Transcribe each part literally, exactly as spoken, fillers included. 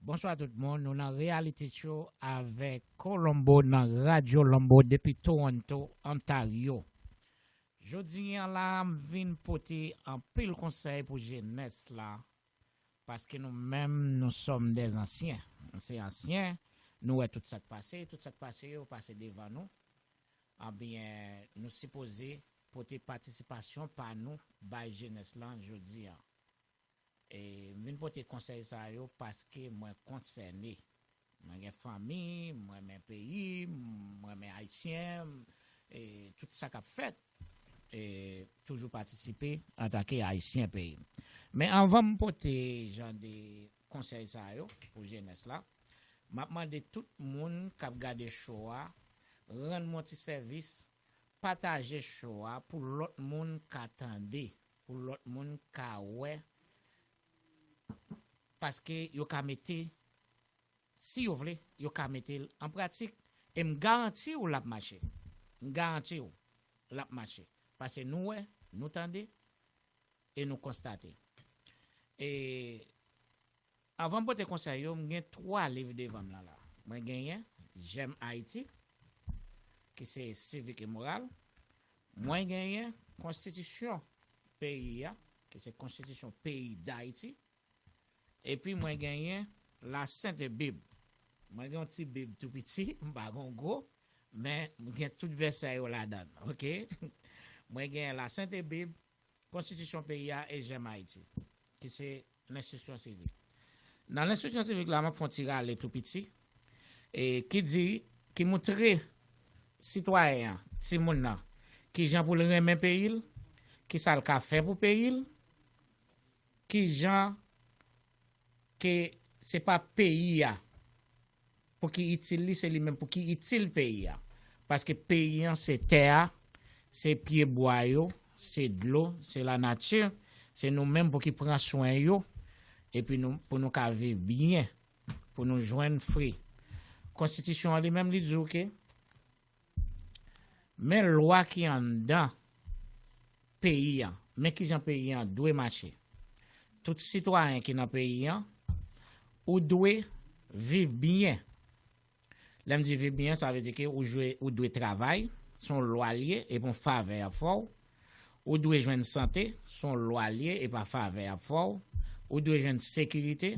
Bonswa tout moun, nou nan Reality Show avèk Colombo nan Radyo Lombo depi Toronto, Ontario. Jodi a la, m vin pote anpil konsèy pou jenès la, paske nou menm, nous sommes des anciens. Nou se ansyen, nou wè tout sa k pase, tout sa k pase yo pase devan nou. Ebyen, nou sipoze pote patisipasyon pa nou bay jenès lan jodi a. E m vin pote konsèy sa yo paske mwen konsène. Mwen gen fanmi, mwen renmen peyi, mwen renmen Ayisyen, e tout sa k ap fèt, e toujou patisipe antanke Ayisyen peyi m. Men anvan m pote jan de konsèy sa yo pou jenès la, m ap mande tout moun k ap gade show a, rann mwen ti sèvis, pataje show a pou lòt moun ka tande, pou lòt moun ka wè, paske yo ka mete, si yo vle, yo ka mete l an pratik. E m garanti w l ap mache. M garanti w l ap mache. Paske nou wè, nou tande, e nou konstate. E anvan m pote konsèy yo, m gen twa liv devan m lan la. Mwen genyen J'aime Haïti, ki se Civique et Moral. Mwen genyen konstitisyon peyi a, ki se konstitisyon peyi Dayiti. Epi mwen genyen La Sainte Bible. Mwen gen yon ti bib tou piti, m pa gen yon gwo, men m gen tout vèsè yo ladan l, oke? Mwen genyen La Sainte Bible, konstitisyon peyi a e J'aime Haïti, ki se lenstriksyon sivik. Nan lenstriksyon sivik la, m ap fè yon ti rale tou piti, e ki di, ki moutre sitwayen an, timoun nan, ki jan pou l renmen peyi l, ki sa l ka fè pou peyi l, ki jan ke se pa peyi a pou ki itil li, se li menm pou ki itil peyi a. Paske peyi an se tè a, se pye bwa yo, se dlo, se lanati, se nou menm pou ki pran swen yo, epi nou, pou nou ka viv byen, pou nou jwenn fri. Konstitisyon an li menm, li di w ke men lwa ki anndan peyi an, men kijan peyi an dwe mache. Tout sitwayen ki nan peyi an, ou dwe viv byen. Lè m di viv byen, sa vle di ke ou jwe, ou dwe travay, se yon lwa l ye, e pa yon favè y ap fè w. Ou dwe jwenn sante, se yon lwa l ye, e pa favè y ap fè w. Ou dwe jwenn sekirite,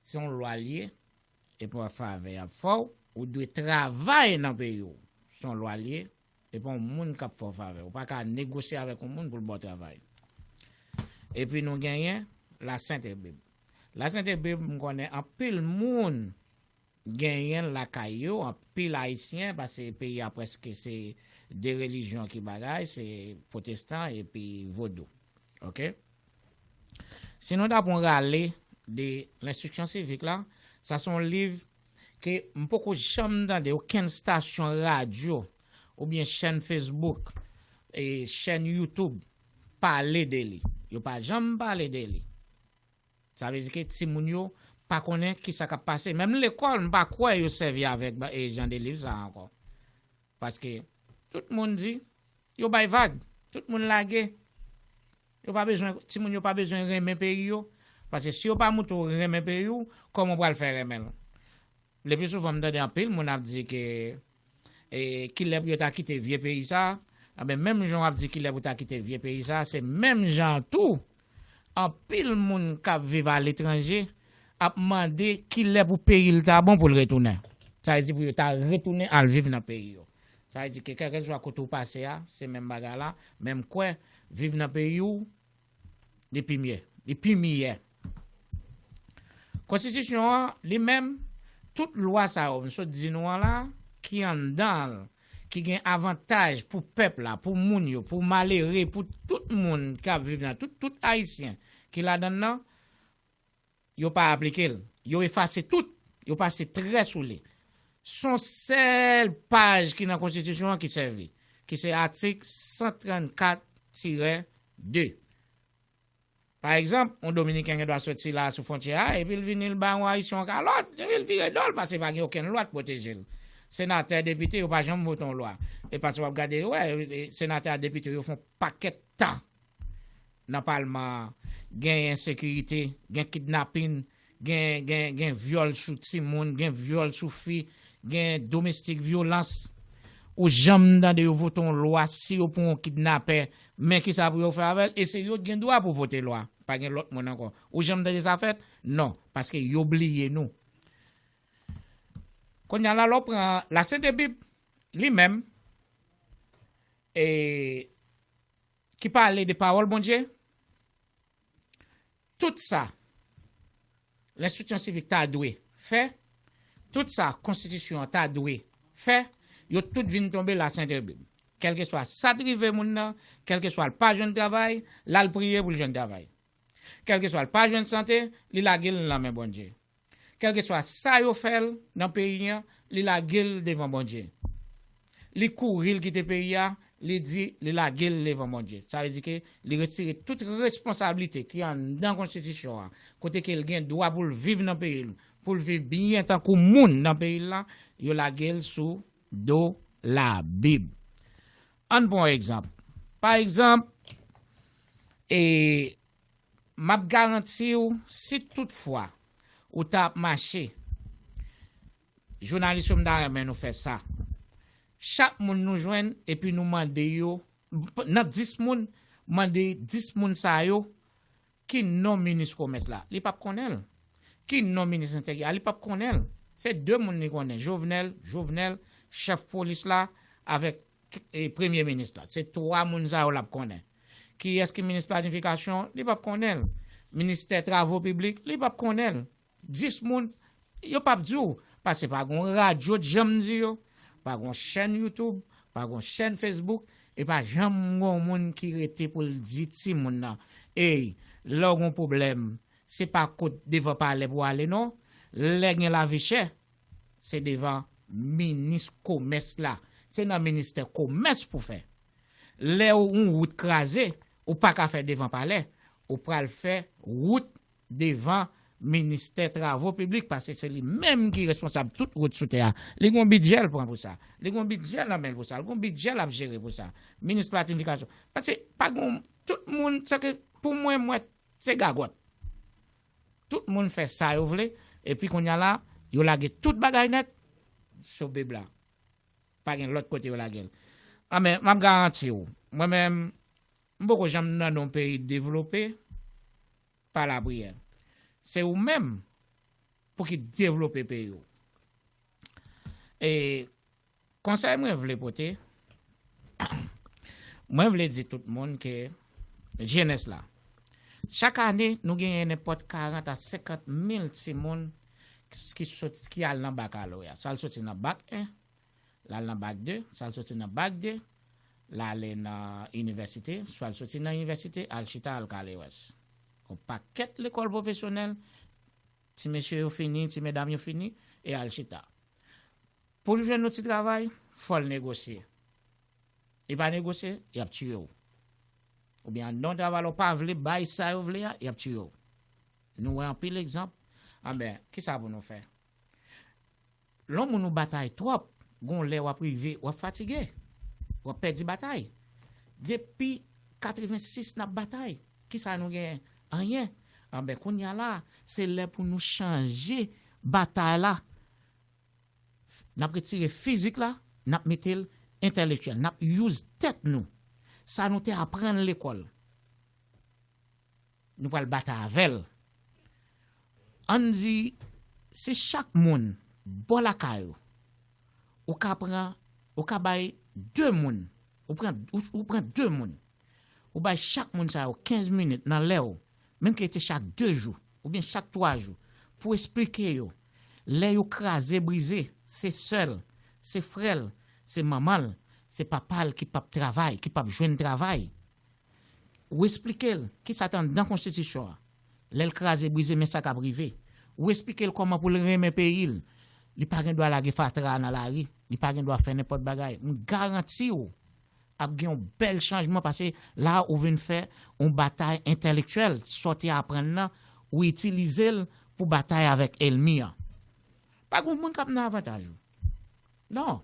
se yon lwa l ye, e pa favè y ap fè w. Ou dwe travay nan peyi w, se yon lwa l ye, e pa yon moun k ap fè w favè. Ou pa ka negosye avèk yon moun pou l ba w travay. Epi nou genyen La Sainte Bible. La Sainte Bible, m konnen anpil moun genyen l lakay yo, anpil Ayisyen, paske peyi a prèske se de relijyon ki bagay, se pwotestan epi vodou. Oke? Si nou ta pran rale de lenstriksyon sivik la, sa se yon liv ke m poko janm tande okenn stasyon radyo oubyen chèn Facebook, e chèn YouTube pale de li. Yo pa janm pale de li. Sa vle di ke timoun yo pa konnen kisa k ap pase. Menm lekòl, m pa kwè yo sèvi avèk ba- e jan de liv sa ankò. Paske tout moun di, yo bay vag, tout moun lage. Yo pa bezwen, timoun yo pa bezwen renmen peyi yo. Paske si yo pa moutre w renmen peyi w, kòman w pral fè renmen l? Le pli souvan, m tande anpil moun ap di ke, e, kilè pou yo ta kite vye peyi sa. Anben, menm jan w ap di kilè pou ta kite vye peyi sa, se menm jan tou, anpil moun k ap viv aletranje ap mande kilè pou peyi l ta bon pou l retounen. Sa vle di pou yo ta retounen al viv nan peyi yo. Sa vle di ke kèlkeswa kote w pase a, se menm bagay la, men m kwè, viv nan peyi w, li pi mye, li pi miyè. Konstitisyon an, li menm, tout lwa sa yo, m sot di nou an la, ki anndan l, ki gen avantaj pou pèp la, pou moun yo, pou malere, pou tout moun k ap viv nan, tout, tout Ayisyen ki ladan l nan, yo pa aplike l. Yo efase tout. Yo pase trè sou li. Se yon sèl paj ki nan konstitisyon an ki sèvi, ki se atik san trannkat tirè de. Pa egzanp, yon Dominiken gen dwa soti la sou fwontyè a, epi l vini, l bay yon Ayisyen yon kalòt, epi l vire do l, paske pa gen okenn lwa k pwoteje l. Senatè, depite, yo pa janm vote yon lwa. E paske w ap gade, wè, e, senatè a, depite, yo fè yon pakèt tan nan palman an, gen ensekirite, gen kidnapin, gen, gen, gen vyòl sou timoun, gen vyòl sou fi, gen domestik vyolans. Ou janm tande yo vote yon lwa si yo pran yon kidnapè, men kisa pou yo fè avè l? E se yo t gen dwa pou vote lwa. Pa gen lòt moun ankò. Ou janm tande sa fèt? Non, paske yo bliye nou. Kounye a la, lè w pran Lasente Bib, li menm, e, ki pale de pawòl Bondye, tout sa lenstriksyon sivik ta dwe fè, tout sa konstitisyon an ta dwe fè, yo tout vin tonbe Lasente Bib. Kèlkeswa sa t rive moun nan, kèlkeswa l pa jwenn travay, l al priye pou l jwenn travay. Kèlkeswa l pa jwenn sante, li lage l nan men Bondye. Kèlkeswa sa yo fè l nan peyi an, li lage l devan Bondye. Li kouri, l kite peyi a, li di, li lage l devan Bondye. Sa vle di ke li retire tout responsablite ki anndan konstitisyon an, kote ke l gen dwa pou l viv nan peyi l, pou l viv byen tankou moun nan peyi l la, yo lage l sou do Labib. Ann pran yon egzanp. Pa egzanp, e, m ap garanti w, si toutfwa ou ta ap mache, jounalis yo, m ta renmen nou fè sa. Chak moun nou jwenn, epi nou mande yo, nan dis moun, mande dis moun sa yo, ki non minis komès la? Li p ap konnen l. Ki non minis enteryè a? Li p ap konnen l. Se de moun li konnen, Jovenel, Jovenel, chèf polis la, avèk, e, premye minis la. Se twa moun sa yo l ap konnen. Kiyès ki minis planifikasyon? Li p ap konnen l. Ministè travo piblik? Li p ap konnen l. Dis moun, yo p ap di w, paske pa gon radyo t janm di yo, pa gon chèn YouTube, pa gon chèn Facebook, e pa janm gon moun ki rete pou l di timoun nan, ey, lè w gon pwoblèm, se pa kot devan palè pou w ale non. Lè gen lavi chè, se devan minis komès la. Se nan ministè komès pou fè. Lè yon wout kraze, ou pa ka fè devan palè, ou pral fè wout devan ministè travo piblik, paske se li menm ki responsab tout wout sou tè a. Li gon bidjè l pran pou sa. Li gon bidjè nan men l pou sa. Li gon bidjè l ap jere pou sa. Minis planifikasyon. Paske pa gon, tout moun, sa ke pou mwen, mwen, se gagòt. Tout moun fè sa yo vle, epi kounye a la, yo lage tout bagay nèt sou Bib la. Pa gen lòt kote yo lage l. Anben, m ap garanti w, mwen menm, m poko janm nan yon peyi devlope pa lapriyè. Se ou menm pou ki devlope peyi w. E konsèy mwen vle pote, mwen vle di tout moun ke jenès la, chak ane, nou genyen nenpòt karant a senkant mil timoun ki sot, ki al nan bakaloreya. Sa l soti nan bak en, l al nan bak de, sa l soti nan bak de, l ale nan inivèsite, swa l soti nan inivèsite, al chita, al Kaleres. Yon pakèt lekòl pwofesyonèl, ti mesye yo fini, ti medam yo fini, e al chita. Pou l jwenn yon ti travay, fò l negosye. Li pa negosye, y ap tiye w. Oubyen anndan yon travay la, ou pa vle bay sa yo vle a, y ap tiye w. Nou wè anpil egzanp. Anben, kisa pou nou fè? Lè yon moun ou batay twòp, gon lè w ap rive, w ap fatige. W ap pèdi batay. Depi katrevensis n ap batay. Kisa nou genyen? Anyen. Anben, kounye a la, se lè pou nou chanje batay la. N ap retire fizik la, n ap mete l entèlektyèl. N ap use tèt nou. Sa nou te aprann lekòl, nou pral batay avè l. Ann di, si chak moun bò lakay ou, ou ka pran, ou ka bay de moun, ou pran, ou, ou pran de moun, ou bay chak moun sa yo kenz minit nan lè w, menm ke te chak de jou, oubyen chak twa jou, pou esplike yo, lè yo kraze brize, se sè l, se frè l, se manman l, se papa l ki p ap travay, ki p ap jwenn travay. Ou esplike l kisa t anndan konstitisyon an. Lè l kraze brize, men sa k ap rive. Ou esplike l kòman pou l renmen peyi l. Li pa gen dwa lage fatra nan lari. Li pa gen dwa fè nenpòt bagay. M garanti w, ap gen yon bèl chanjman, paske la ou vin fè yon batay entèlektyèl, sa w te aprann nan, ou itilize l pou batay avèk ènmi an. Pa gen moun k ap nan avantaj ou. Non.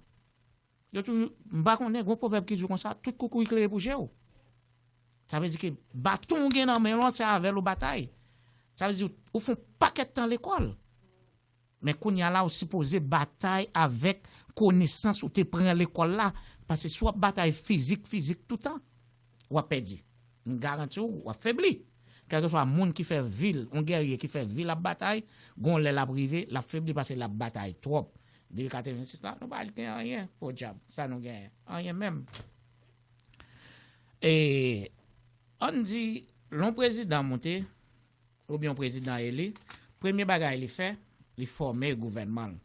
Yo toujou, m pa konnen, gon pwovèb ki di konsa, tout koukouy klere pou je w. Sa vle di ke baton w gen nan men w lan, se avè l ou batay. Sa vle di ou fè yon pakèt tan lekòl. Men kounye a la, ou sipoze batay avèk konesans ou te pran lekòl la. Paske si w ap batay fizik, fizik toutan, w ap pèdi. M garanti w, w ap febli. Kèlkeswa moun ki fè vi l, yon gèrye ki fè vi l ap batay, gon lè l ap rive, l ap febli paske l ap batay twòp. Depi katrevensis la, nou pa gen anyen, podyab, sa nou genyen. Anyen menm. E, ann di, lè yon prezidan monte, oubyen yon prezidan eli, premye bagay li fè, li fòme gouvènman l.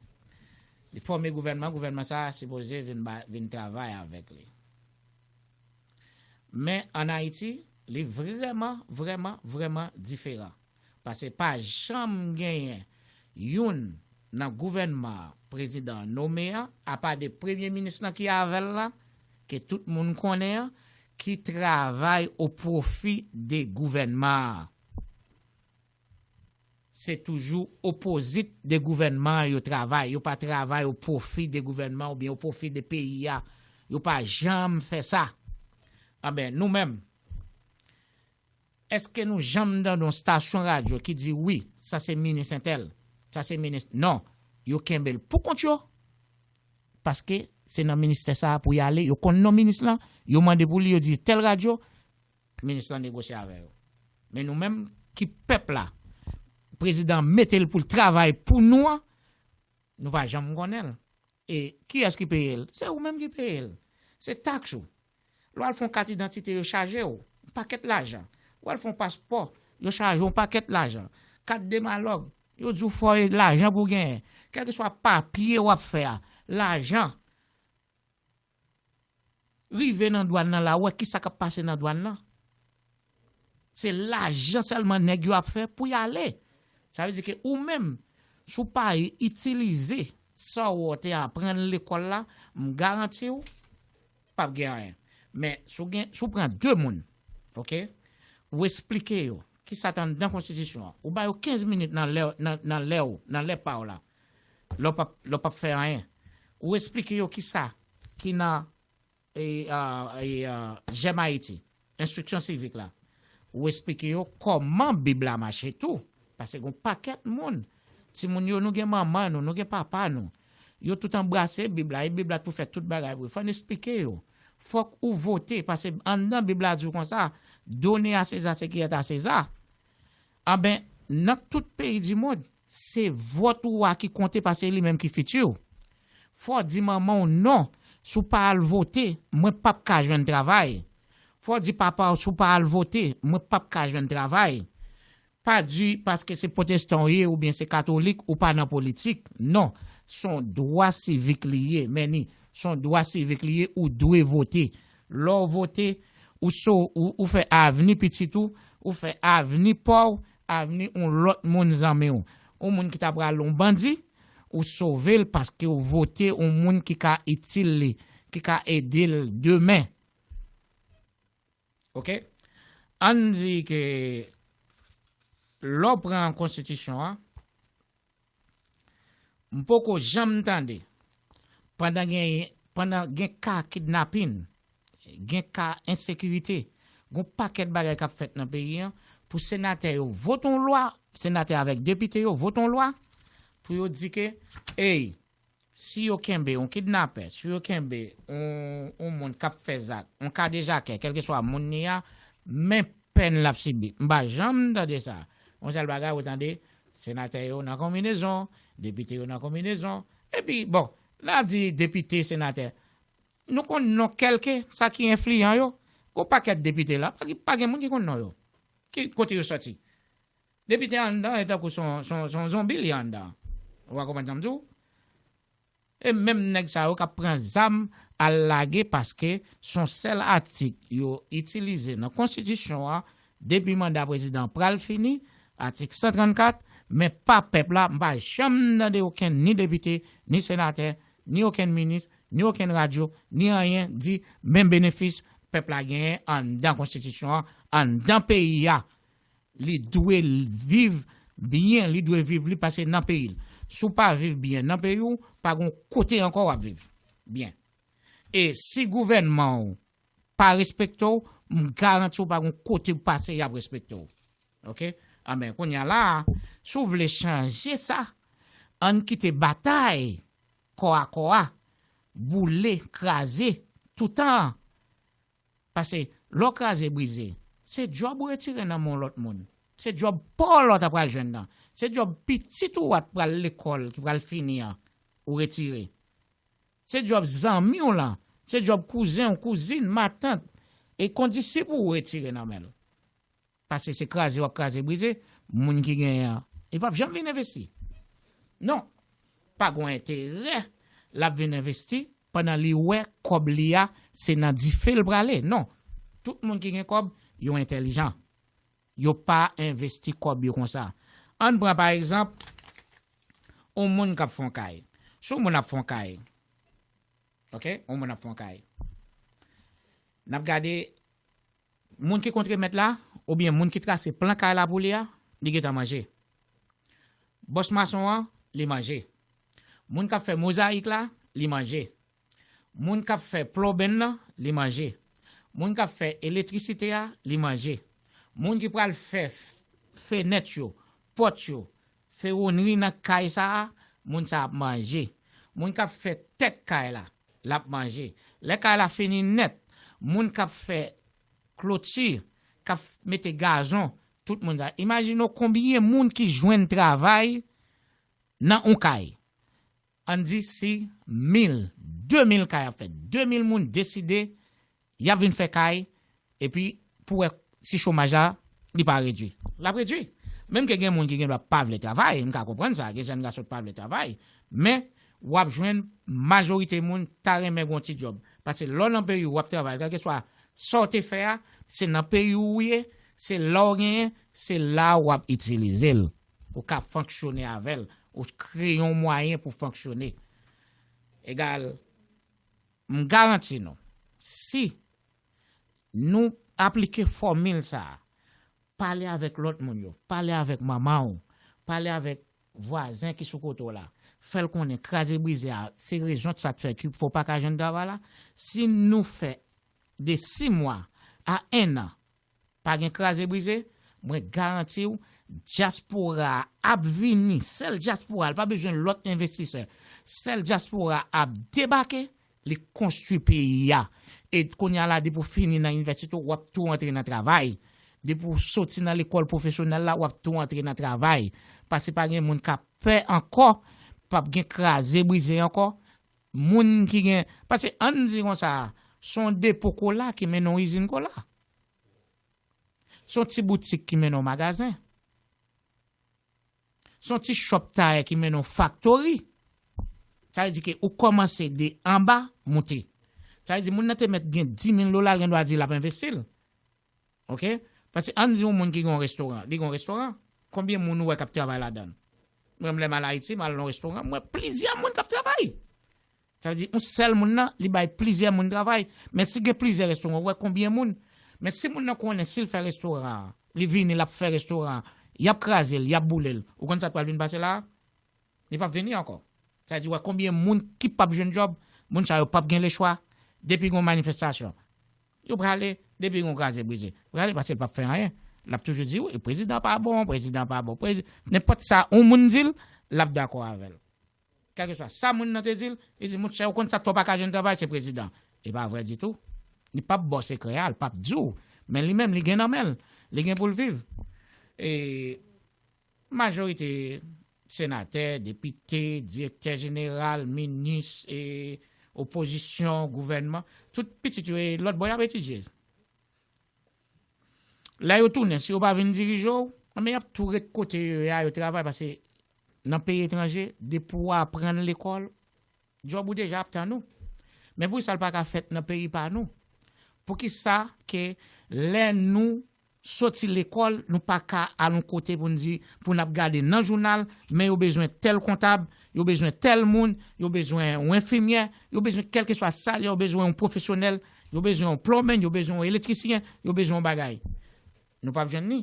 Li fòme gouvènman, gouvènman sa a sipoze vin, ba, vin travay avèk li. Men ann Ayiti, li vrèman, vrèman, vrèman diferan. Paske pa janm genyen youn nan gouvènman prezidan an nome an, apa de premye minis lan ki avè l la, ke tout moun konnen an, ki travay o pwofi de gouvènman an. Se toujou opozit de gouvènman an yo travay. Yo pa travay o pwofi de gouvènman oubyen o pwofi de peyi a. Yo pa janm fè sa. Anben, nou menm, èske nou janm tande yon stasyon radyo ki di, "Wi, sa se minis entèl, sa se minis," non, yo kenbe l pou kont yo. Paske se nan ministè sa a pou y ale, yo konn non minis lan, yo mande pou li, yo di, "Tèl radyo," minis lan negosye avè yo. Men nou menm ki pèp la, prezidan mete l pou l travay pou nou an, nou pa janm konnen l. E kiyès ki peye l? Se ou menm ki peye l. Se taks ou. Lè w al fè yon kat idantite, yo chaje w yon pakèt lajan. W al fè yon paspò, yo chaje w yon pakèt lajan. Kat demalòg, yo di w fò e lajan pou w genyen. Kèlkeswa papye w ap fè a, lajan. Rive nan dwàn nan la, w wè kisa k ap pase nan dwàn nan. Se lajan sèlman nèg yo ap fè pou y ale. Sa vle di ke ou menm, si w pa itilize sa w te aprann lekòl la, m garanti w, p ap gen anyen. Men si w gen, si w pran de moun, oke, ou esplike yo kisa t anndan konstitisyon an, ou ba yo kenz minit nan lè, nan, nan lè w, nan lè pa w la, lè w p ap, lè w p ap fè anyen, ou esplike yo kisa ki nan e, a, e, a, Jèm Ayiti, enstriksyon sivik la, ou esplike yo kòman Bib la mache tou. Paske gen yon pakèt moun, timoun yo, nou gen manman nou, nou gen papa nou. Yo tout anbrase Bib la, e Bib la tou fè tout bagay pou yo. Fò n esplike yo. Fòk ou vote, paske anndan Bib la di w konsa, "Donnez à César ce qui est à César." Anben, nan tout peyi di mond, se vòt ou a ki konte, paske li menm ki fiti w. Fò w di manman w non, si w pa al vote, mwen p ap ka jwenn travay. Fò w di papa w, si w pa al vote, mwen p ap ka jwenn travay. Pa di paske se pwotestan w ye oubyen se katolik, ou pa nan politik. Non, se yon dwa sivik li ye, men ni, se yon dwa sivik li ye, ou dwe vote. Lè w vote, ou so, ou, ou fè avni pitit ou, ou fè avni pa w, avni yon lòt moun zanmi w. Yon moun ki ta pral yon bandi, ou sove l paske w vote yon moun ki ka itil li, ki ka ede l demen. Oke? Ann di ke lè w pran konstitisyon an, m poko janm tande, pandan gen, pandan gen ka kidnapin, gen ka ensekirite, gen yon pakèt bagay k ap fèt nan peyi an, pou senatè yo vote yon lwa, senatè avèk depite yo vote yon lwa, pou yo di ke, ey, si yo kenbe yon kidnapè, si yo kenbe yon, yon moun k ap fè zak, yon kadejakè, kèlkeswa moun li a, men pèn l ap sibi. M pa janm tande sa. Yon sèl bagay, ou tande, senatè yo nan konbinezon, depite yo nan konbinezon. Epi, bon, lè ap di depite, senatè, nou konn non kèlke sa ki enfliyan yo. Gon pakèt depite la, pa, pa gen moun ki konn non yo. Ki, kote yo sòti? Depite anndan, e tankou se yon, se yon, se yon zonbi li anndan. Ou pa konprann sa m di w? E menm nèg sa yo k ap pran zam al lage paske se yon sèl atik yo itilize nan konstitisyon an depi manda prezidan an pral fini, atik san trannkat, men pa pèp la, m pa janm tande okenn ni depite, ni senatè, ni okenn minis, ni okenn radyo, ni anyen di men benefis pèp la genyen anndan konstitisyon an, anndan peyi a. Li dwe viv byen, li dwe viv li paske nan peyi l. Si w pa viv byen nan peyi w, pa gon kote ankò w ap viv byen. E si gouvènman w pa respekte w, m garanti w pa gon kote w pase y ap respekte w. Oke? Anben, kounye a la a, si w vle chanje sa, ann kite batay kò a kò a, boule, kraze, toutan an. Paske lè w kraze brize, se djòb ou retire nan men yon lòt moun. Se djòb pa w la w ta pral jwenn nan. Se djòb pitit ou a t pral lekòl, ki pral fini an, ou retire. Se djòb zanmi w lan. Se djòb kouzen w, kouzin, matant, e kondisip ou, ou retire nan men l. Paske se kraze w ap kraze brize, moun ki genyen an, li p ap janm vin envesti. Non. Pa gen enterè l ap vin envesti pandan li wè kòb li a, se nan dife l prale. Non. Tout moun ki gen kòb, yo entèlijan. Yo pa envesti kòb yo konsa. Ann pran pa egzanp, yon moun k ap fè yon kay. Si yon moun ap fè yon kay, ok, yon moun ap fè yon kay. N ap gade moun ki kontre mèt la, oubyen moun ki trase plan kay la pou li a, li gentan manje. Bòs mason an, li manje. Moun k ap fè mozayik la, li manje. Moun k ap fè plonben nan, li manje. Moun k ap fè elektrisite a, li manje. Moun ki pral fè f-, fenèt yo, pòt yo, fewonri nan kay sa a, moun sa ap manje. Moun k ap fè tèt kay la, l ap manje. Lè kay la fini nèt, moun k ap fè kloti, k ap mete gazon, tout moun sa. Imajine w konbyen moun ki jwenn travay nan yon kay. Ann di si mil, de mil kay ap fèt, de mil moun deside y ap vin fè kay, epi pou wè si chomaj la, li pa redui. L ap redui. Menm ke gen moun ki gen dwa pa vle travay, m ka konprann sa, gen jèn gason ki pa vle travay, men w ap jwenn majorite moun ta renmen gen yon ti djòb. Paske lè w nan peyi w, w ap travay, kèlkeswa sa w te fè a, se nan peyi w ou ye, se la w genyen, se la w ap itilize l. Ou ka fonksyone avè l, ou kreye yon mwayen pou fonksyone. Egal, m garanti nou, si nou aplike fòmil sa a, pale avèk lòt moun yo, pale avèk manman w, pale avèk vwazen ki sou kote w la, fè l konnen kraze brize a, se rezon sa k fè ki fè w pa ka jwenn travay la. Si nou fè de sis mwa a en an, pa gen kraze brize, mwen garanti w, dyaspora a ap vini, sèl dyaspora, li pa bezwen lòt envestisè. Sèl dyaspora a ap debake, li konstwi peyi a. E kounye a la, depi w fini nan inivèsite, w ap tou antre nan travay. Depi w soti nan lekòl pwofesyonèl la, w ap tou antre nan travay. Paske pa gen moun k ap pè ankò, p ap gen kraze brize ankò. Moun ki gen, paske ann di konsa, se yon depo kola ki mennen yon izin kola. Se yon ti boutik ki mennen yon magazen. Se yon ti chòp tayè ki mennen yon faktori. Sa vle di ke ou kòmanse de anba, moute. Sa vle di moun nan te mèt gen dis mil dola, l gen dwa di l ap envesti l. Ok? Paske ann di yon moun ki gen yon restoran, li gen yon restoran. Konbyen moun ou wè k ap travay ladan l? Mwen, lè m al Ayiti, m al nan yon restoran, m wè plizyè moun k ap travay. Sa vle di, yon sèl moun nan, li bay plizyè moun travay. Men si gen plizyè restoran, ou wè konbyen moun? Men si moun nan konnen, si l fè restoran an, li vini, l ap fè restoran an, y ap kraze l, y ap boule l. Ou konn sa k pral vin pase la a? Li p ap vini ankò. Sa vle di, ou wè konbyen moun ki p ap jwenn djòb? Moun sa yo p ap gen lechwa. Depi gen yon manifestasyon, yo prale. Depi gen yon kraze brize, prale, paske l p ap fè anyen. L ap toujou di, wi, prezidan pa bon, prezidan pa bon. Prezi-, nenpòt sa yon moun di l, l ap dakò avè l. Kèlkeswa sa moun nan te di l, li di, monchè, ou konn sa k fè w pa ka jwenn travay, se prezidan. E pa vre ditou. Li p ap ba w sekrè a, li p ap di w. Men li menm, li gen nan men l. Li gen pou l viv. E majorite senatè, depite, direktè jeneral, minis, e opozisyon, gouvènman, tout pitit yo, e lòt bò y ap etidye. Lè yo tounen, si yo pa vin dirije w, anben, y ap tou ret kote yo ye a, yo travay, paske nan peyi etranje, depi w aprann lekòl, djòb ou deja ap tann ou. Men poukisa l pa ka fèt nan peyi pa nou? Poukisa ke lè nou soti lekòl, nou pa ka al yon kote pou n di, pou n ap gade nan jounal, men yo bezwen tèl kontab, yo bezwen tèl moun, yo bezwen yon enfimyè, yo bezwen kèlkeswa sa l ye, yo bezwen yon pwofesyonèl, yo bezwen yon plonmen, yo bezwen yon elektrisyen, yo bezwen yon bagay. Nou p ap jwenn li.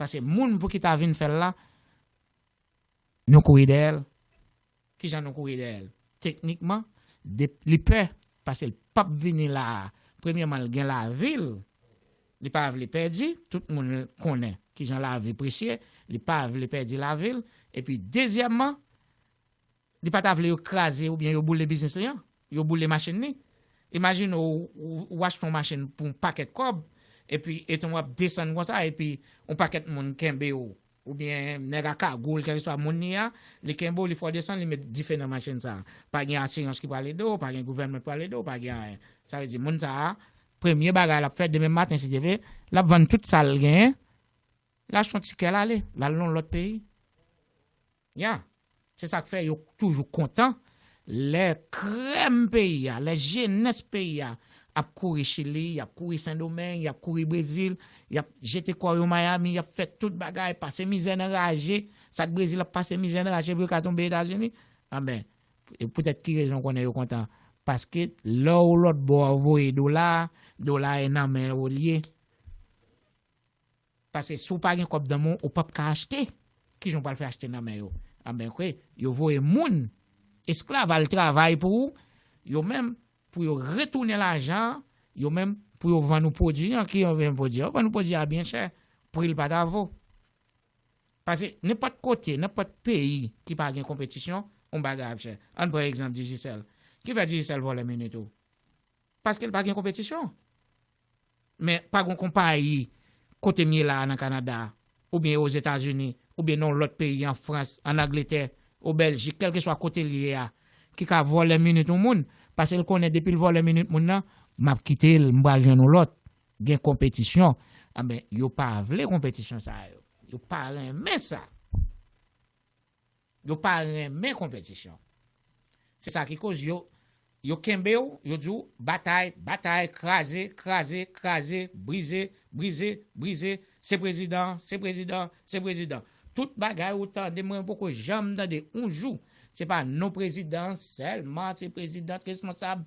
Paske moun pou ki ta vin fè l la, nou kouri dèyè l. Kijan nou kouri dèyè l? Teknikman, de, li pè, paske l p ap vini la a. Premyèman, l gen lavi l. Li pa vle pèdi, tout moun konnen. kijan lavi presye, li pa vle pèdi lavi l, epi dezyèmman, li pa ta vle yo kraze oubyen yo boule biznis li an, yo boule machin li. Imajine w, ou, ou achte yon machin pou yon pakèt kòb, epi etan w ap desann konsa, epi yon pakèt moun kenbe w, oubyen nèg a kagoul, kèlkeswa moun li a, li kenbe w, li fè w desann, li met dife nan machin sa a. Pa gen asirans ki pral ede w, pa gen gouvènman ki pral ede w, pa gen anyen. Sa vle di, moun sa a, premye bagay l ap fè demen maten, si Dye vle, l ap vann tout sa l genyen, l achte yon tikè, l ale, l al nan yon lòt peyi. Ya. Se sa k fè yo toujou kontan lè krèm peyi a, lè jenès peyi a ap kouri Chili, y ap kouri Sendomeng, y ap kouri Brezil, y ap jete kò yo Miami, y ap fè tout bagay, pase mizè nan raje, sa k Brezil ap pase mizè nan raje pou yo ka tonbe Etazini. Anben, e poutèt ki rezon w konnen yo kontan? Paske lè w lòt bò a voye dola, dola a nan men w li ye. Paske si w pa gen kòb nan men w, ou p ap ka achte. Kijan w pral fè achte nan men yo? Anben, kwe, yo voye moun, esklav, al travay pou ou, yo menm, pou yo retounen lajan an, yo menm, pou yo vann ou pwodui an, ki yo vann pwodui an? Yo vann ou pwodui a byen chè, pri l pa ta vo. Paske nenpòt kote, nenpòt peyi ki pa gen konpetisyon, yon bagay ap chè. Ann pran egzanp Digicel. Ki fè Digicel vòlè minit ou? Paske l pa gen konpetisyon. Men pa gen konpayi kote m ye la a nan Kanada, oubyen Ozetazini, oubyen nan yon lòt peyi, an Frans, an Angletè, o Bèljik, kèlkeswa kote l ye a, ki ka vòlè minit yon moun, paske l konnen depi l vòlè minit moun nan, m ap kite l, m pral jwenn yon lòt. Gen konpetisyon. Anben, yo pa vle konpetisyon sa yo. Yo pa renmen sa. Yo pa renmen konpetisyon. Se sa ki koz yo, yo kenbe w, yo di w, batay, batay, kraze, kraze, kraze, brize, brize, brize, se prezidan, se prezidan, se prezidan. Tout bagay ou tande, mwen poko janm tande yon jou. Se pa non prezidan sèlman, se prezidan k responsab.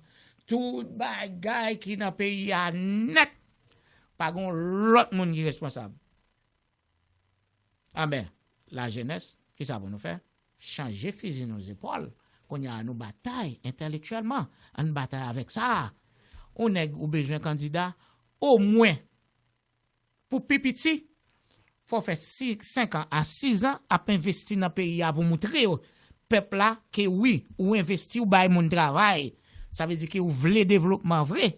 Tout bagay ki nan peyi a nèt, pa gen yon lòt moun ki responsab. Anben, lajenès, kisa pou nou fè? Chanje fizi nou zepòl. Kounye a, nou batay entèlektyèlman. Ann batay avèk sa a. Yon nèg ou bezwen kandida, omwen, pou pi piti, fò w fè si, senk an a sis an ap envesti nan peyi a pou moutre yo, pèp la, ke wi, ou envesti, ou bay moun travay. Sa vle di ke ou vle devlopman vre.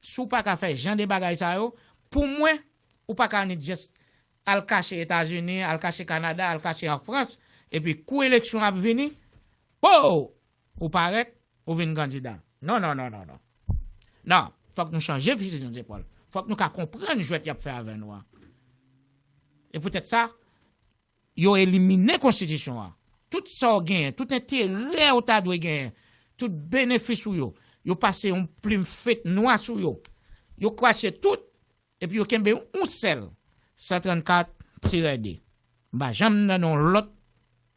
Si w pa ka fè jan de bagay sa yo, pou mwen, ou pa ka annik just al kache Etazini, al kache Kanada, al kache an Frans, epi kou eleksyon ap vini, po! Ou parèt, ou vin kandida. Non, non, non, non, non. Non, fòk nou chanje fizi nou zepòl. Fòk nou ka konprann jwèt y ap fè avè nou an. E poutèt sa, yo elimine konstitisyon an. Tout sa w genyen, tout enterè w ta dwe genyen, tout benefis ou yo, yo pase yon plim fèt nwa sou yo. Yo kwache tout, epi yo kenbe yon sèl, san trannkat tirè de. M pa janm nan yon lòt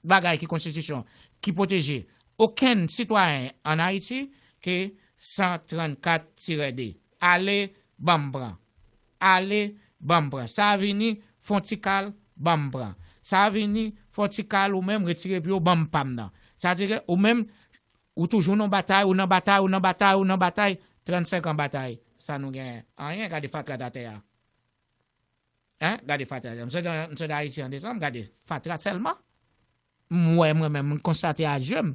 bagay ki konstitisyon ki pwoteje okenn sitwayen ann Ayiti ke san trannkat tirè de. Ale, ban m pran. Ale, ban m pran. Sa a vini, fè yon ti kal, ban m pran. Sa a vini, fè yon ti kal, ou menm, retire pye w, ban m pa m nan. Sa vle di ke ou menm, ou toujou nan batay, ou nan batay, ou nan batay, ou nan batay. Trannsenk an batay. Sa nou genyen? Anyen, gade fatra atè a. Hein? Gade fatra atè a. M sot nan, m sot Ayiti an desanm, gade fatra sèlman. M wè mwen menm, m konstate a je m.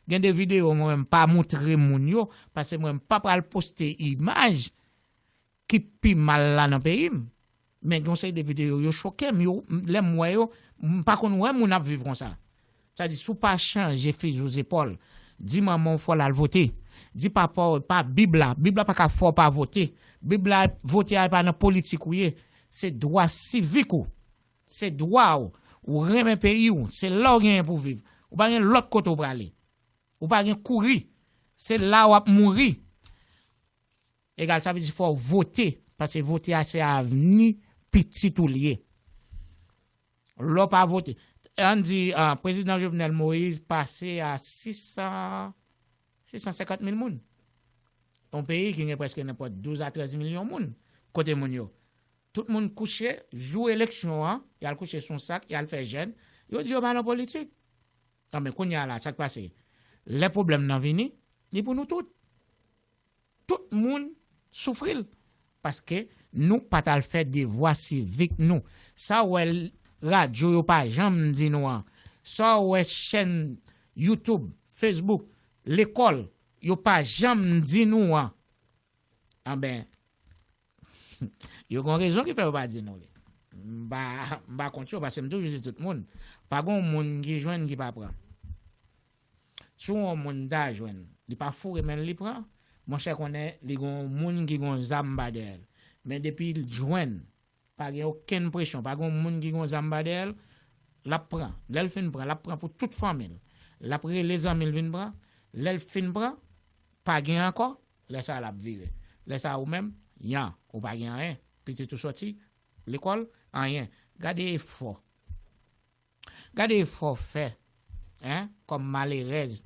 Gen de videyo mwen menm pa montre moun yo, paske mwen m pa pral poste imaj ki pi mal la nan peyi m. Men gen yon seri de videyo, yo choke m, yo, lè m wè yo, m pa konn wè moun ap viv konsa. Sa di, si w pa chanje fizi w zepòl, di manman w fò l al vote. Di papa w, pa Bib la, Bib la pa ka fè w pa vote. Bib la, vote a e pa nan politik ou ye. Se dwa sivik ou. Se dwa w. Ou renmen peyi w, se la w genyen pou viv. Ou pa gen lòt kote w prale. Ou pa gen kouri. Se la w ap mouri. Egal, sa vle di fò w vote, paske vote a se avni pitit ou l ye. Lè w pa vote, ann di, ah, prezidan Jovenel Moïse pase a sis san, sis san senkant mil moun. Yon peyi ki gen prèske nenpòt douz a trèz milyon moun. Kote moun yo? Tout moun kouche, jou eleksyon an, y al kouche sou yon sak, y al fè jèn, yo di yo pa nan politik. Anben, kounye a la, sa k pase? Lè pwoblèm nan vini, li pou nou tout. Tout moun soufri l. Paske nou pa t al fè devwa sivik nou. Sa w wè l- radyo yo pa janm di nou an. Sa w wè chèn YouTube, Facebook, lekòl, yo pa janm di nou an. Anben, yo gon rezon ki fè yo pa di nou li. M pa, m pa kont yo, paske m toujou di tout moun, pa gon moun ki jwenn ki pa pran. Si yon moun ta jwenn, li pa foure men l li pran, monchè konnen li gon moun ki gon zam ba dèyè l. Men depi l jwenn, pa gen okenn presyon, pa gen yon moun ki gon zam ba dèyè l, l ap pran. Lè l fin pran, l ap pran pou tout fanmi l. L ap rele zanmi l vin pran. Lè l fin pran, pa gen ankò, lè sa a l ap vire. Lè sa a ou menm, yan, ou pa gen anyen. Pitit ou sòti lekòl, anyen. Gade efò. Gade efò w fè, en, kòm malerèz.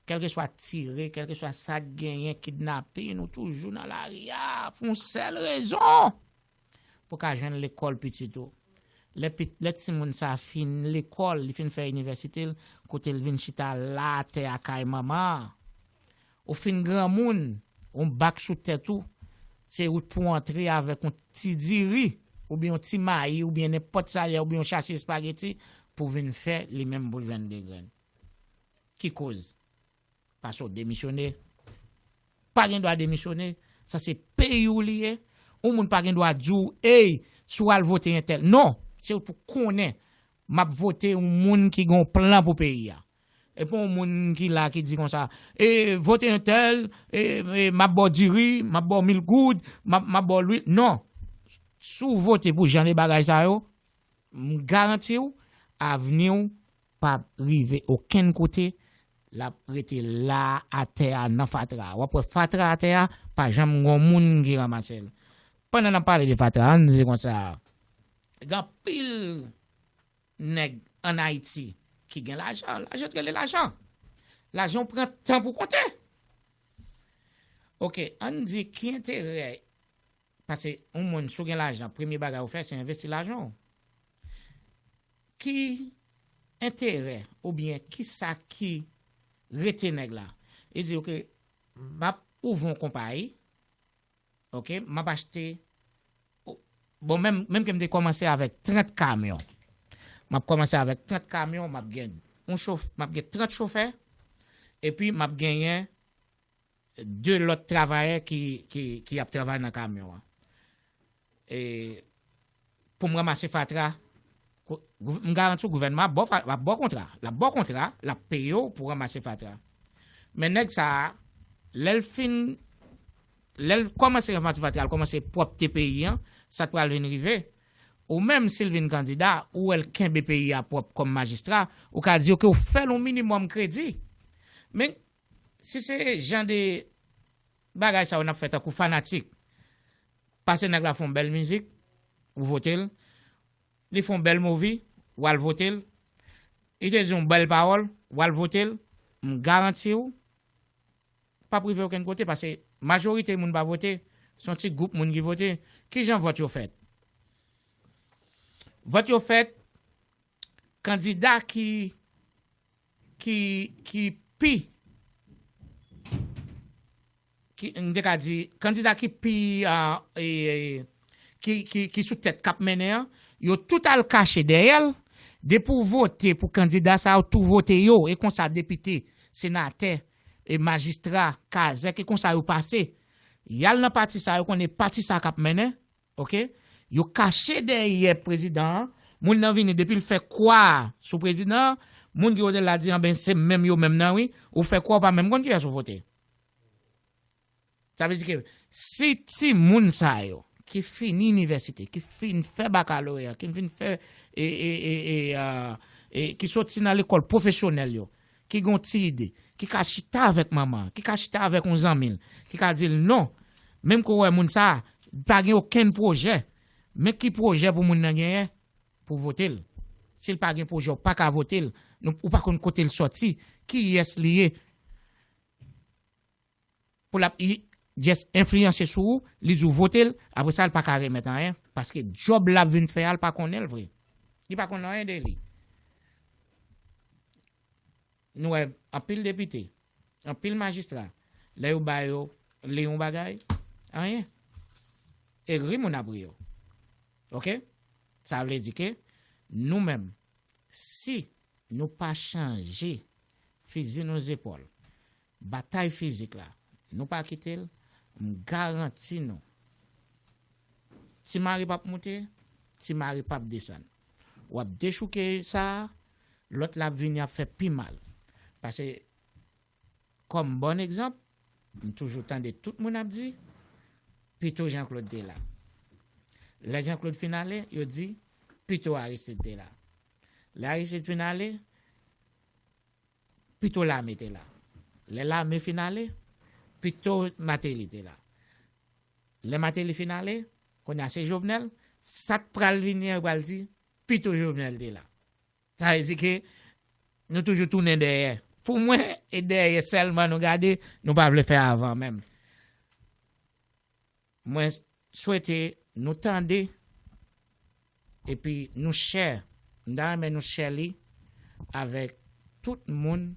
Kèlkeswa tire, kèlkeswa sa k genyen, kidnapin, ou toujou nan lari a pou yon sèl rezon. Pou ka jwenn lekòl pitit ou. Lè pit, lè timoun sa a fin lekòl, li fin fè inivèsite l, kote l vin chita la atè a kay manman an. Ou fin granmoun, yon bak sou tèt ou, se ou pou antre avèk yon ti diri, oubyen yon ti mayi, oubyen nenpòt sa l ye, oubyen yon chache espageti, pou vin fè li menm pou jwenn de grenn. Ki koz? Paske w demisyone. Pa gen dwa demisyone. Sa se peyi w li ye. Yon moun pa gen dwa di w, ey, si w al vote entèl. Non, se w pou konnen, m ap vote yon moun ki gen yon plan pou peyi a. E pa yon moun ki la ki di konsa, e vote entèl, e, e m ap ba w diri, m ap ba w mil goud, m ap, m ap ba w lwil. Non. Si w vote pou jan de bagay sa yo, m garanti w, avni w p ap rive okenn kote, l ap rete la atè a nan fatra. W ap wè fatra atè a, pa janm gen yon moun ki ranmase l. Pandan n ap pale de fatra, ann di konsa, gen anpil nèg ann Ayiti ki gen lajan, lajan t rele lajan. Lajan w pran tan pou konte. Oke, ann di ki enterè, paske yon moun, si w gen lajan, premye bagay ou fè, se envesti lajan w. Ki enterè oubyen ki sa ki rete nèg la? Li di, oke, m ap ouvri yon konpayi, oke, m ap achte, bon, menm, menm ke m te kòmanse avèk trant kamyon. M ap kòmanse avèk trant kamyon, m ap gen yon chof, m ap gen trant chofè, epi m ap genyen de lòt travayè ki, ki, ki ap travay nan kamyon an. E, pou m ranmase fatra, kou- gouv- m garanti w gouvènman ap ba w fa- ap ba w kontra. L ap ba w kontra, l ap peye w pou ranmase fatra. Men nèg sa a, lè l fin, lè l kòmanse ranmase fatra, l kòmanse pwòpte peyi an, sa t pral vin rive. Ou menm, si l vin kandida, ou wè l kenbe peyi a pwòp kòm majistra, ou ka di, oke, ou fè l yon minimòm kredi. Men, si se jan de bagay sa yo n ap fè tankou fanatik, pase nèg la fè yon bèl mizik, ou vote l. Li fè yon bèl movi, w al vote l. Li te di yon bèl pawòl, w al vote l. M garanti w, p ap rive okenn kote, paske majorite moun pa vote, se yon ti gwoup moun ki vote. Kijan vòt yo fèt? Vòt yo fèt, kandida ki, ki, ki pi, ki, m te ka di, kandida ki pi, ah, e, ki, ki, ki sou tèt k ap mennen an, yo tout al kache dèyè l. Depi w vote pou kandida sa yo, tou vote yo. E konsa depite, senatè, e majistra, kazèk, e konsa yo pase. Y al nan pati sa yo, konnen pati sa k ap mennen, oke? Yo kache dèyè prezidan an. Moun nan vini, depi l fè kwa sou prezidan an, moun ki vote l la di, anben, se menm yo menm nan, wi. Ou fè kwa, ou pa menm konn kiyès ou vote. Sa vle di ke si timoun sa yo ki fini inivèsite, ki fin fè bakaloreya, ki fin fè, e, e, e, e, a, e, ki soti nan lekòl pwofesyonèl yo, ki gen yon ti ide, ki ka chita avèk manman, ki ka chita avèk yon zanmi l, ki ka di l non, menm ke w wè moun sa a, pa gen okenn pwojè, men ki pwojè pou moun nan genyen pou vote l? Si l pa gen pwojè, ou pa ka vote l, nou- ou pa konn kote l sòti, kiyès li ye. Pou l ap i- just enfliyanse sou ou, li di w vote l, apre sa, l pa ka remèt anyen, paske djòb l ap vin fè a, l pa konnen l vre. Li pa konn anyen de li. Nou wè anpil depite, anpil majistra, lè yo ba yo li yon bagay, anyen. Egri moun ap ri yo. Oke? Sa vle di ke nou menm, si nou pa chanje fizi nou zepòl, batay fizik la, nou pa kite l, m garanti nou, Ti Mari p ap moute, Ti Mari p ap desann. W ap dechouke sa a, lòt la ap vini ap fè pi mal. Paske, kòm bon egzanp, m toujou tande tout moun ap di, pito Jean Claude te la. Lè Jean Claude fin ale, yo di, pito Aristide te la. Lè Aristide fin ale, pito lame te la. Lè lame fin ale, pito Martelly te la. Lè Martelly fin ale, kounye a se Jovenel, sa k pral vini an pral di, pito Jovenel te la. Sa vle di ke nou toujou tounen dèyè. Pou mwen, e dèyè sèlman nou gade, nou pa vle fè avan menm. Mwen swete nou tande, epi nou share. M ta renmen nou share li avèk tout moun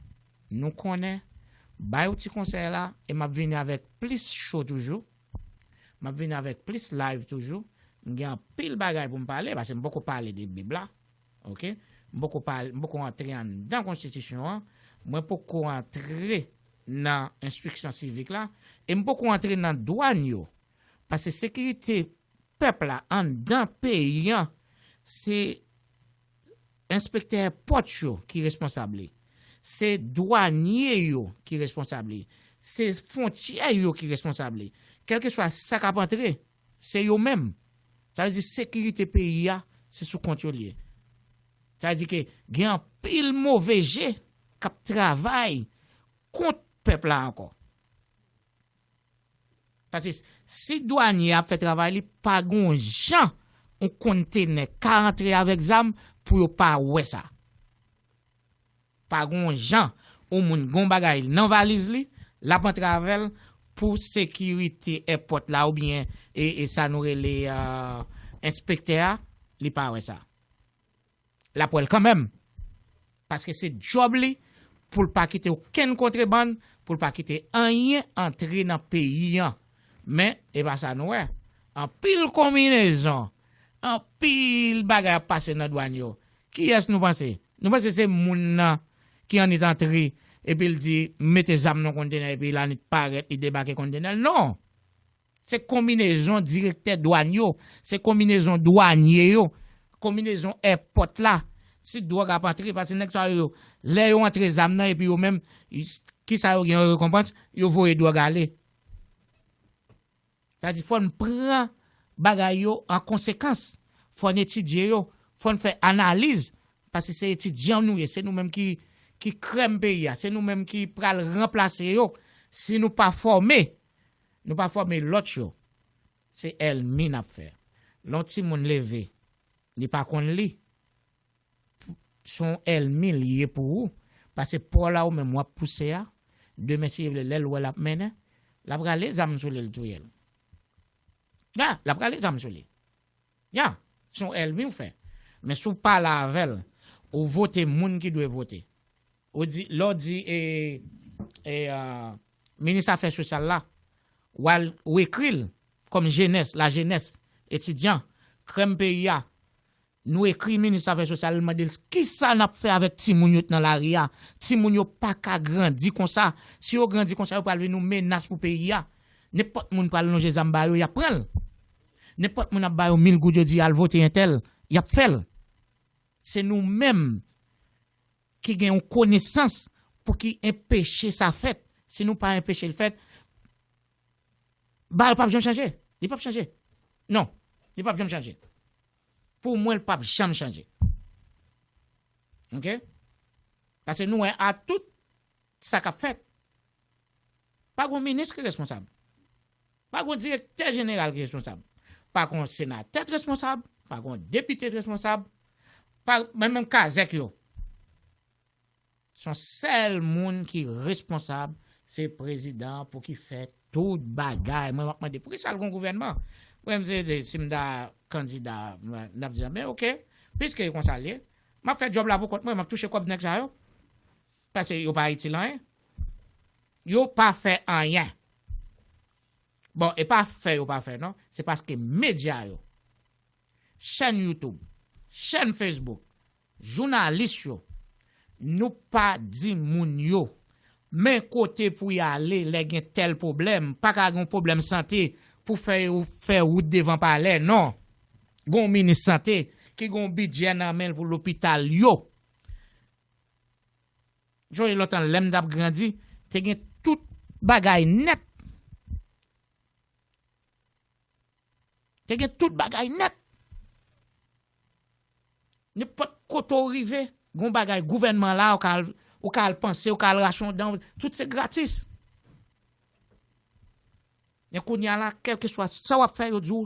nou konnen. Ba yo ti konsèy la, e m ap vini avèk plis show toujou. M ap vini avèk plis live toujou. M gen anpil bagay pou m pale, paske m poko pale de Bib la. Oke? M poko pale, m poko antre anndan konstitisyon an. Mwen poko antre nan enstriksyon sivik la. E m poko antre nan dwàn yo. Paske sekirite pèp la anndan peyi an, se enspektè èpòt yo ki responsab li. Se dwanye yo ki responsab li. Se fwontyè yo ki responsab li. Kèlkeswa sa k ap antre, se yo menm. Sa vle di sekirite peyi a, se sou kont yo l ye. Sa vle di ke gen anpil move je k ap travay kont pèp la ankò. Paske si dwanye ap fè travay li, pa gon jan yon kontenè ka antre avèk zam pou yo pa wè sa. Pa gon jan yon moun gon bagay nan valiz li, l ap antre avè l pou sekirite èpòt la oubyen e, e sa nou rele, euh, enspektè a, li pa wè sa. L ap wè l kanmenm. Paske se djòb li pou l pa kite okenn kontrebann, pou l pa kite anyen antre nan peyi an. Men, e pa sa nou wè. Anpil konbinezon, anpil bagay ap pase nan dwàn yo. Kiyès nou panse? Nou panse se moun nan ki annik antre, epi l di, mete zam nan kontenè, epi l annik parèt, li debake kontenè l? Non! Se konbinezon direktè dwàn yo, se konbinezon dwanye yo, konbinezon èpòt la. Si dwòg ap antre, paske nèg sa yo, lè yo antre zam nan, epi yo menm, kisa yo gen yon rekonpans, yo voye dwòg ale. Sa di fò n pran bagay yo an konsekans, fò n etidye yo, fò n fè analiz, paske se etidyan nou ye, se nou menm ki, ki krèm peyi a, se nou menm ki pral ranplase yo. Si nou pa fòme, nou pa fòme lòt yo, se ènmi n ap fè. Lè yon timoun leve, li pa konn li, se yon ènmi li ye pou ou. Paske pa w la ou menm w ap pouse a, demen si Dye vle, lè l wè l ap mennen, l ap rale zam sou li, l touye l. Ya, l ap rale zam sou li. Ya, se yon ènmi w fè. Men si w pale avè l, ou vote moun ki dwe vote. Ou di, lè w di, e, e, a, minis afè sosyal la, w al, ou ekri l kòm jenès, lajenès, etidyan, krèm peyi a, nou ekri minis afè sosyal, nou mande l, kisa n ap fè avèk timoun yo k nan lari a? Timoun yo pa ka grandi konsa. Si yo grandi konsa, yo pral vin yon menas pou peyi a. Nenpòt moun pral lonje zam ba yo, y ap pran l. Nenpòt moun ap ba yo mil goud, yo di, al vote entèl, y ap fè l. Se nou menm ki gen yon konesans pou ki enpeche sa fèt. Si nou pa enpeche l fèt, bagay p ap janm chanje. Li p ap chanje. Non, li p ap janm chanje. Pou mwen, li p ap janm chanje. Oke? Paske nou wè a tout sa k ap fèt. Pa gon minis ki responsab. Pa gon direktè jeneral ki responsab. Pa gon senatè ki responsab. Pa gon depite ki responsab. Pa, menm, menm kazèk yo. Se yon sèl moun ki responsab, se prezidan an pou ki fè tout bagay. Mwen, m ap mande, poukisa l gon gouvènman? Mwen, m se, se, si m ta kandida, mwen, n ap di, men oke, piske e konsa l ye, m ap fè djòb la pou kont mwen, m ap touche kòb nèg sa yo. Paske yo pa itil anyen. Yo pa fè anyen. Bon, e pa fè yo pa fè, non. Se paske medya yo, chèn YouTube, chèn Facebook, jounalis yo, nou pa di moun yo men kote pou y ale lè gen tèl pwoblèm. Pa ka gen yon pwoblèm sante pou fè yo fè wout devan palè, non. Gen yon minis sante ki gen yon bidjè nan men l pou lopital yo. Jodi lontan, lè m t ap grandi, te gen tout bagay nèt. Te gen tout bagay nèt. Nenpòt kote w rive, gon bagay gouvènman la, ou ka al, ou ka al panse, ou ka al rache yon dan, tout se gratis. Men kounye a la, kèlkeswa sa w ap fè, yo di w,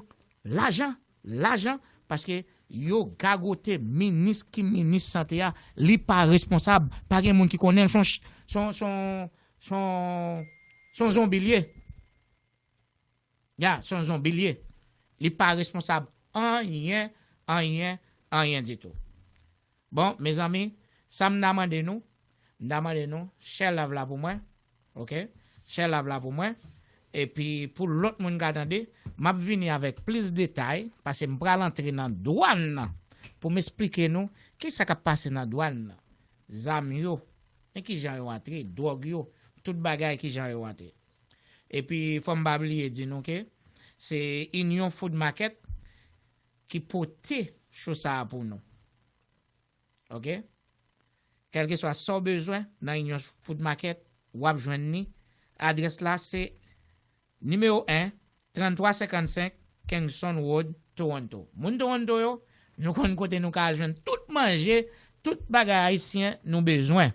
lajan, lajan, paske yo gagote minis ki minis sante a, li pa responsab, pa gen moun ki konnen l, se yon ch-, se yon, se yon, se yon, se yon zonbi l ye. Ya, se yon zonbi l ye. Li pa responsab anyen, anyen, anyen ditou. Bon, mezanmi, sa m ta mande nou, m ta mande nou, share live la pou mwen, oke? Share live la pou mwen. Epi pou lòt moun ka tande, m ap vini avèk plis detay, paske m pral antre nan dwàn nan pou m esplike nou kisa k ap pase nan dwàn nan. Zam yo, men kijan yo antre, dwòg yo, tout bagay kijan yo antre. Epi fò m pa bliye di nou ke se Union Food Market ki pote cho sa a pou nou. Oke? Kèlkeswa sa w bezwen nan Union Food Market, w ap jwenn li. Adrès la se nimewo en, tranntwa senkannsenk Kingston Road, Toronto. Moun Toronto yo, nou konn kote nou ka al jwenn tout manje, tout bagay ayisyen nou bezwen.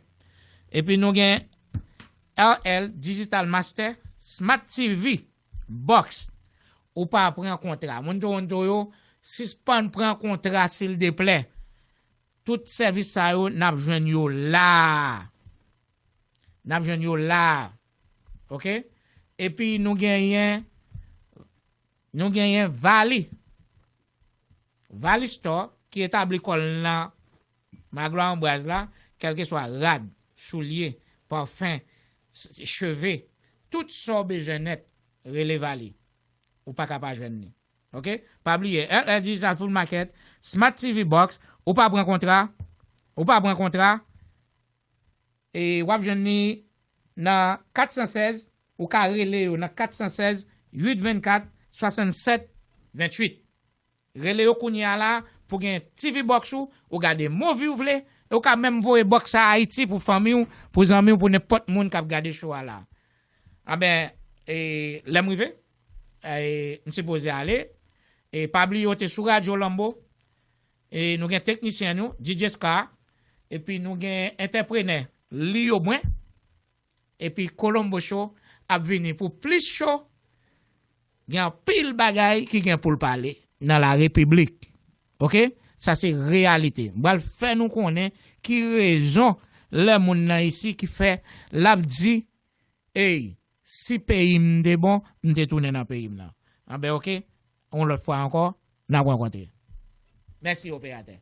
Epi nou gen R L Digital Master, Smart T V Box. Ou pa pran kontra. Moun Toronto yo, sispann pran kontra, sildeplè. Tout sèvis sa yo, n ap jwenn yo la. N ap jwenn yo la. Oke? Epi nou genyen, nou genyen Vali. Vali Store ki etabli kò l nan Magloire Ambroise la, kèlkeswa rad, soulye, pafen, s-, s-, cheve, tout sa w bezwen nèt, rele Vali. Ou pa ka pa jwenn li. Oke? Pa bliye, L L Digital Food Market, Smart T V Box, ou pa pran kontra, ou pa pran kontra, e w ap jwenn li nan kat san sèz, ou ka rele yo nan kat san sèz, uit vennkat, swasannsèt venntuit. Rele yo kounye a la pou gen T V box ou, ou gade movie ou vle, e ou ka menm voye box sa Ayiti pou fanmi w, pou zanmi w, pou nenpòt moun k ap gade show a la. Anben, e, lè m rive, e, m sipoze ale, e pa bliye w te sou Radyo Lanbo, e nou gen teknisyen nou, D J Scar, epi nou gen entèprenè Lio Mwen, epi Colombo Show ap vini pou plis show. Gen anpil bagay ki gen pou l pale nan la repiblik. Oke? Sa se reyalite. M pral fè nou konnen ki rezon lè moun nan isi ki fè l ap di, ey, si peyi m te bon, m te tounen nan peyi m nan. Anben, oke? Yon lòt fwa ankò, n ap rankontre. Mèsi, operatè.